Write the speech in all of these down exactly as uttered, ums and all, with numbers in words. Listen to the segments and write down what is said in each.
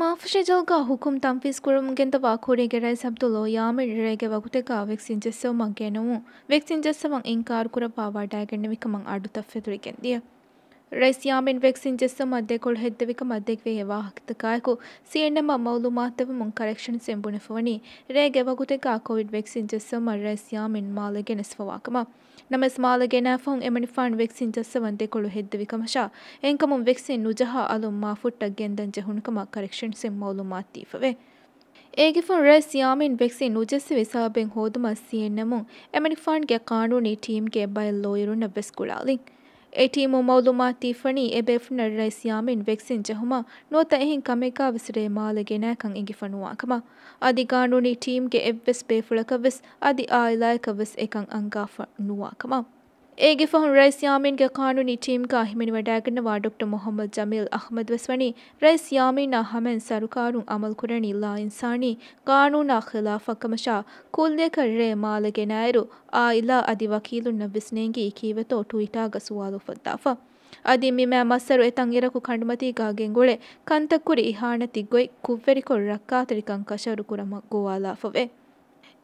މާފުށި ޖަލުގަ ހުކުމް ތަންފީޒު ކުރަމުން ގެންދަވާ ކުރީގެ ރައީސް ޢަބްދުﷲ ޔާމީން ރޭގެ ވަގުތެއްގަ ވެކްސިން ޖެއްސެވުމަށް ގެނައުމުން، ވެކްސިން ޖެއްސަވަން އިންކާރު ކުރައްވާ ވަޑައިގެންނެވި ކަމަށް އަޑުތައް ފެތުރިގެން ދިޔަ. ރައީސް ޔާމީން ވެކްސިން ޖެއްސުމަށް ދެކޮޅު ހެއްދެވި ކަމަށް ދެކެވޭ ވާހަކަތަކާއެކު، ސީއެންއެމްއަށް މައުލޫމާތު ދެއްވުމުން ކަރެކްޝަންސްއިން ބުނެފަވަނީ، ރޭގެ ވަގުތެއްގަ ކޮވިޑް ވެކްސިން ޖެއްސުމަށް ރައީސް ޔާމީން މާލެ ގެނެސްފަވާ ކަމަށް. ނަމަވެސް، މާލެ ގެނާ ފަހުން އެމަނިކުފާނު ވެކްސިން ޖައްސަވަން ދެކޮޅު ހެއްދެވި ކަމަށާ، އެހެންކަމުން ވެކްސިން ނުޖަހާ އަލުން މާފުށްޓަށް ގެންދަން ޖެހުނު ކަމަށް ކަރެކްޝަންސްއިން މައުލޫމާތު ދީފަވޭ. އޭގެފުން ރައީސް ޔާމީން ވެކްސިން ނުޖެއްސެވި ސަބަބެއް ހޯދުމަށް ސީއެންއެމުން އެމަނިކުފާނުގެ ޤާނޫނީ ޓީމްގެ ބައެއް ލޯޔަރުންނަށް ވެސް ގުޅާލިން. އެ ޓީމުން މައުލޫމާތު ދީފަނީ އެ ބޭފުޅުންނަށް ރައީސް ޔާމީން ވެކްސިން ޖެހުމަށް ނުވަތަ އެހެން ކަމެއްގަ ވެސް ރޭ މާލެ ގެނާކަން އެނގިފަ ނުވާ ކަމަށް. އަދި ޤާނޫނީ ޓީމްގެ އެއްވެސް ބޭފުޅަކަށް ވެސް އަދި އާއިލާއަކަށް ވެސް އެކަން އަންގާފަ ނުވާ ކަމަށް. އޭގެ ފަހުން ރައީސް ޔާމީންގެ ޤާނޫނީ ޓީމްގަ ހިމެނިވަޑައިގަންނަވާ ޑޮކްޓަރ މުޙައްމަދު ޖަމީލް އަޙްމަދު ވެސް ވަނީ ރައީސް ޔާމީނާ ހަމައިން ސަރުކާރުން އަމަލުކުރަނީ ލާއިންސާނީ ޤާނޫނާ ޚިލާފަށް ކަމަށާ، ކުއްލިއަކަށް ރޭ މާލެ ގެނައިރު އާއިލާ އަދި ވަކީލުންނަށް ވެސް ނޭނގީ ކީއްވެތޯ ޓުވިޓާގަ ސުވާލު އުފައްދާފަ. އަދި މި މައި މައްސަރު އެތަން އިރަކު ކަނޑުމަތީގަ ގެންގުޅޭ ކަންތައް ކުރި އިހާނަތި ގޮތް ކުށްވެރިކޮށް ރައްކާތެރިކަން ކަށަވަރު ކުރުމަށް ގޮވާލާފަވޭ.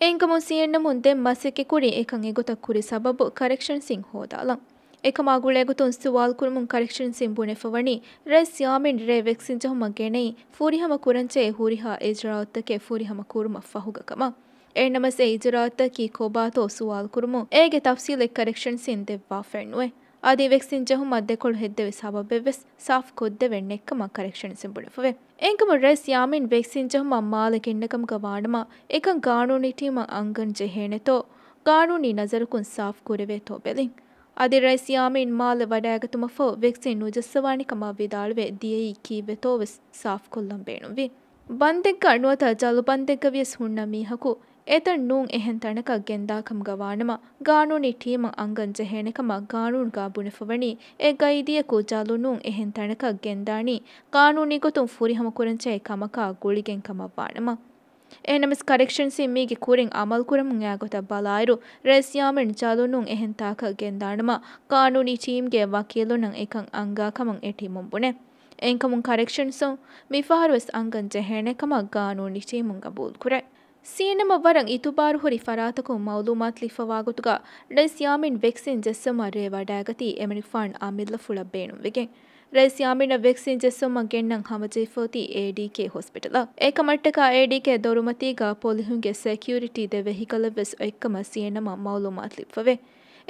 އެހެންކަމުން ސީއެންއެމުން ދެން މަސައްކަތްކުރީ އެކަން އެގޮތަށް ކުރި ސަބަބު ކަރެކްޝަންސްއިން ހޯދާލަން. އެކަމާ ގުޅޭގޮތުން ސުވާލުކުރުމުން ކަރެކްޝަންސްއިން ބުނެފަވަނީ، ރައީސް ޔާމީން ރޭ ވެކްސިން ޖެހުމަށް ގެނައީ ފުރިހަމަ ކުރަންޖެހޭ ހުރިހާ އިޖްރާއަތްތަކެއް ފުރިހަމަ ކުރުމަށް ފަހުގަ ކަމަށް. އެހެންނަމަވެސް އެ އިޖްރާއަތްތަކީ ކޮބާތޯ ސުވާލުކުރުމުން އޭގެ ތަފްސީލެއް ކަރެކްޝަންސްއިން ދެއްވާފައެއްނުވޭ. އަދި ވެކްސިން ޖެހުމަށް ދެކޮޅު ހެއްދެވި ސަބަބެއްވެސް ސާފު ކޮށްދެވެން ނެތްކަމަށް ކަރެކްޝަންސްއިން ބުނެފަވޭ. އެހެންކަމުން ރައީސް ޔާމީން ވެކްސިން ޖެހުމަށް މާލެ ގެންނަ ކަމުގަ ވާނަމަ، އެކަން ޤާނޫނީ ޓީމަށް އަންގަން ޖެހޭނެތޯ، ޤާނޫނީ ނަޒަރަކުން ސާފު ކުރެވޭތޯ ބެލިން. އަދި ރައީސް ޔާމީން މާލެ ވަޑައިގަތުމަށްފަހު ވެކްސިން ނުޖައްސަވާނެ ކަމަށް ވިދާޅުވެ ދިޔައީ ކީއްވެތޯ ވެސް ސާފުކޮށްލަން ބޭނުންވި. ބަންދެއްގަ ނުވަތަ ޖަލު ބަންދެއްގަ ވިޔަސް ހުންނަ މީހަކު އެތަން ނޫން އެހެން ތަނަކަށް ގެންދާ ކަމުގަ ވާނަމަ، ޤާނޫނީ ޓީމަށް އަންގަން ޖެހޭނެ ކަމަށް ޤާނޫނުގަ ބުނެފަވަނީ، އެ ގައިދީއަކު ޖަލު ނޫން އެހެން ތަނަކަށް ގެންދާނީ ޤާނޫނީ ގޮތުން ފުރިހަމަ ކުރަންޖެހޭ ކަމަކާ ގުޅިގެން ކަމަށް ވާނަމަ. އެހެންނަމަވެސް ކަރެކްޝަންސްއިން މީގެ ކުރިން އަމަލުކުރަމުން އާ ގޮތަށް ބަލާއިރު، ރައީސް ޔާމީން ޖަލު ނޫން އެހެން ތަނަކަށް ގެންދާނަމަ، ޤާނޫނީ ޓީމްގެ ވަކީލުންނަށް އެކަން އަންގާ ކަމަށް އެ ޓީމުން ބުނޭ. އެހެންކަމުން ކަރެކްޝަންސުން މިފަހަރުވެސް އަންގަން ޖެހޭނެ ކަމަށް ޤާނޫނީ ޓީމުން ގަބޫލުކުރޭ. ސީއެންއެމަށް ވަރަށް އިތުބާރު ހުރި ފަރާތަކުން މައުލޫމާތު ލިބިފަވާ ގޮތުގަ، ރައީސް ޔާމީން ވެކްސިން ޖެއްސުމަށް ރޭ ވަޑައިގަތީ އެމަނިކުފާނު އަމިއްލަފުޅަށް ބޭނުންވެގެން. ރައީސް ޔާމީނަށް ވެކްސިން ޖެއްސުމަށް ގެންނަން ހަމަޖެހިފައޮތީ އޭޑީކޭ ހޮސްޕިޓަލަށް. އެކަމަށްޓަކާ އޭޑީކޭ ދޮރުމަތީގަ ޕޮލިހުންގެ ސެކިއުރިޓީ ދެ ވެހިކަލަށްވެސް އޮތްކަމަށް ސީއެންއެމަށް މައުލޫމާތު ލިބިފަވޭ.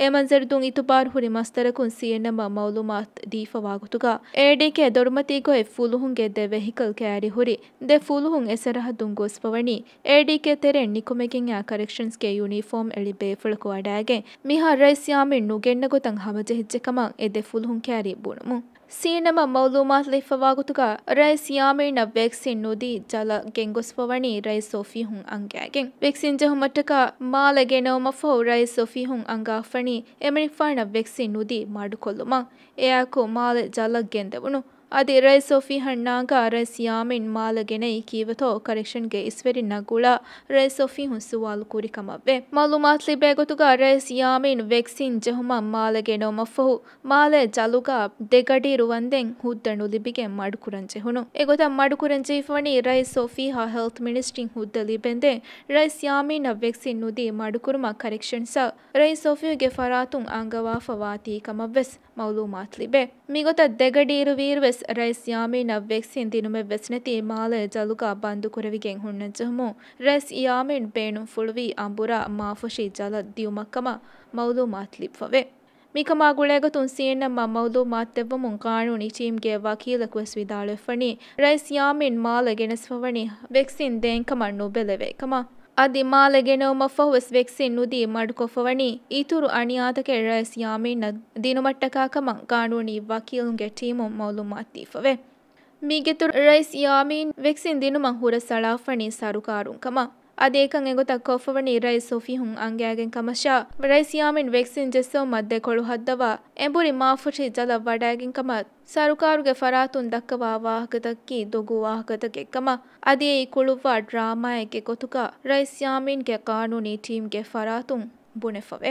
އެ މަންޒަރު ދުން އިތުބާރު ހުރި މަސްދަރަކުން ސީއެންއެމަށް މައުލޫމާތު ދީފަވާ ގޮތުގަ، އޭޑީކޭ ދޮރުމަތީގައި ފުލުހުންގެ ދެ ވެހިކަލް ކައިރި ހުރި ދެ ފުލުހުން އެ ސަރަހައްދުން ގޮސްފަވަނީ، އޭޑީކޭ ތެރެއިން ނިކުމެގެންއާ ކަރެކްޝަންސްގެ ޔުނީފޯމް އެޅި ބޭފުޅަކު ވަޑައިގެން، މިހާރު ރައީސް ޔާމީން ނުގެންނަ ގޮތަށް ހަމަޖެހިއްޖެ ކަމަށް އެ ދެ ފުލުހުން ކައިރި ބުނުމުން. ސީއެންއެމަށް މައުލޫމާތު ލިބިފަވާ ގޮތުގަ، ރައީސް ޔާމީނަށް ވެކްސިން ނުދީ ޖަލަށް ގެންގޮސްފަވަނީ ރައީސް އޮފީހުން އަންގައިގެން. ވެކްސިން ޖެހުމަށްޓަކާ މާލެ ގެނައުމަށްފަހު ރައީސް އޮފީހުން އަންގާފަނީ އެމަނިކުފާނަށް ވެކްސިން ނުދީ މަޑުކޮށްލުމަށް. އެއާއެކު މާލެ ޖަލަށް ގެންދެވުނު. އަދި ރައީސް އޮފީހަށް ނާނގާ ރައީސް ޔާމީން މާލެ ގެނައީ ކީއްވެތޯ ކަރެކްޝަންގެ އިސްވެރިންނާ ގުޅާ ރައީސް އޮފީހުން ސުވާލު ކުރި ކަމަށްވޭ. މައުލޫމާތު ލިބޭ ގޮތުގަ ރައީސް ޔާމީން ވެކްސިން ޖެހުމަށް މާލެ ގެނައުމަށްފަހު، މާލެ ޖަލުގަ ދެ ގަޑިއިރު ވަންދެން ހުއްދަ ނުލިބިގެން މަޑުކުރަން ޖެހުނު. އެގޮތަށް މަޑުކުރަން ޖެހިފަވަނީ ރައީސް އޮފީހަށް ހެލްތް މިނިސްޓްރީން ހުއްދަ ލިބެންދެން ރައީސް ޔާމީނަށް ވެކްސިން ނުދީ މަޑުކުރުމަށް ކަރެކްޝަންސަށް ރައީސް އޮފީހުގެ ފަރާތުން އަންގަވާފަ ވާތީ ކަމަށްވެސް މައުލޫމާތު ލިބޭ. މިގޮތަށް ދެގަޑިއިރުވީއިރުވެސް ރައީސް ޔާމީނަށް ވެކްސިން ދިނުމެއްވެސް ނެތި މާލެ ޖަލުގަ ބަންދުކުރެވިގެން ހުންނަންޖެހުމުން ރައީސް ޔާމީން ބޭނުންފުޅުވީ އަނބުރާ މާފުށި ޖަލަށް ދިޔުމަށްކަމަށް މައުލޫމާތު ލިބިފަވޭ. މިކަމާ ގުޅޭގޮތުން ސީއެންއެމަށް މައުލޫމާތު ދެއްވުމުން ޤާނޫނީ ޓީމްގެ ވަކީލަކުވެސް ވިދާޅުވެފަވަނީ ރައީސް ޔާމީން މާލެ ގެނެސްފަވަނީ ވެކްސިން ދޭންކަމަށް ނުބެލެވޭކަމަށް. އަދި މާލެ ގެނައުމަށްފަހުވެސް ވެކްސިން ނުދީ މަޑުކޮށްފަވަނީ އިތުރު އަނިޔާތަކެއް ރައީސް ޔާމީނަށް ދިނުމަށްޓަކާކަމަށް ޤާނޫނީ ވަކީލުންގެ ޓީމުން މައުލޫމާތު ދީފަވޭ. މީގެއިތުރު ރައީސް ޔާމީން ވެކްސިން ދިނުމަށް ހުރަސްއަޅާފަވަނީ ސަރުކާރުން ކަމަށް. އަދި އެކަން އެގޮތަށް ކޮށްފަވަނީ ރައީސް އޮފީހުން އަންގައިގެން ކަމަށާ، ރައީސް ޔާމީން ވެކްސިން ޖެއްސެވުމަށް ދެކޮޅު ހައްދަވާ އެނބުރި މާފުށި ޖަލަށް ވަޑައިގެން ކަމަށް ސަރުކާރުގެ ފަރާތުން ދައްކަވާ ވާހަކަތަކަކީ ދޮގު ވާހަކަތަކެއް ކަމަށް، އަދި އެއީ ކުޅުއްވާ ޑްރާމާއެއްގެ ގޮތުގަ ރައީސް ޔާމީންގެ ޤާނޫނީ ޓީމްގެ ފަރާތުން ބުނެފަވޭ.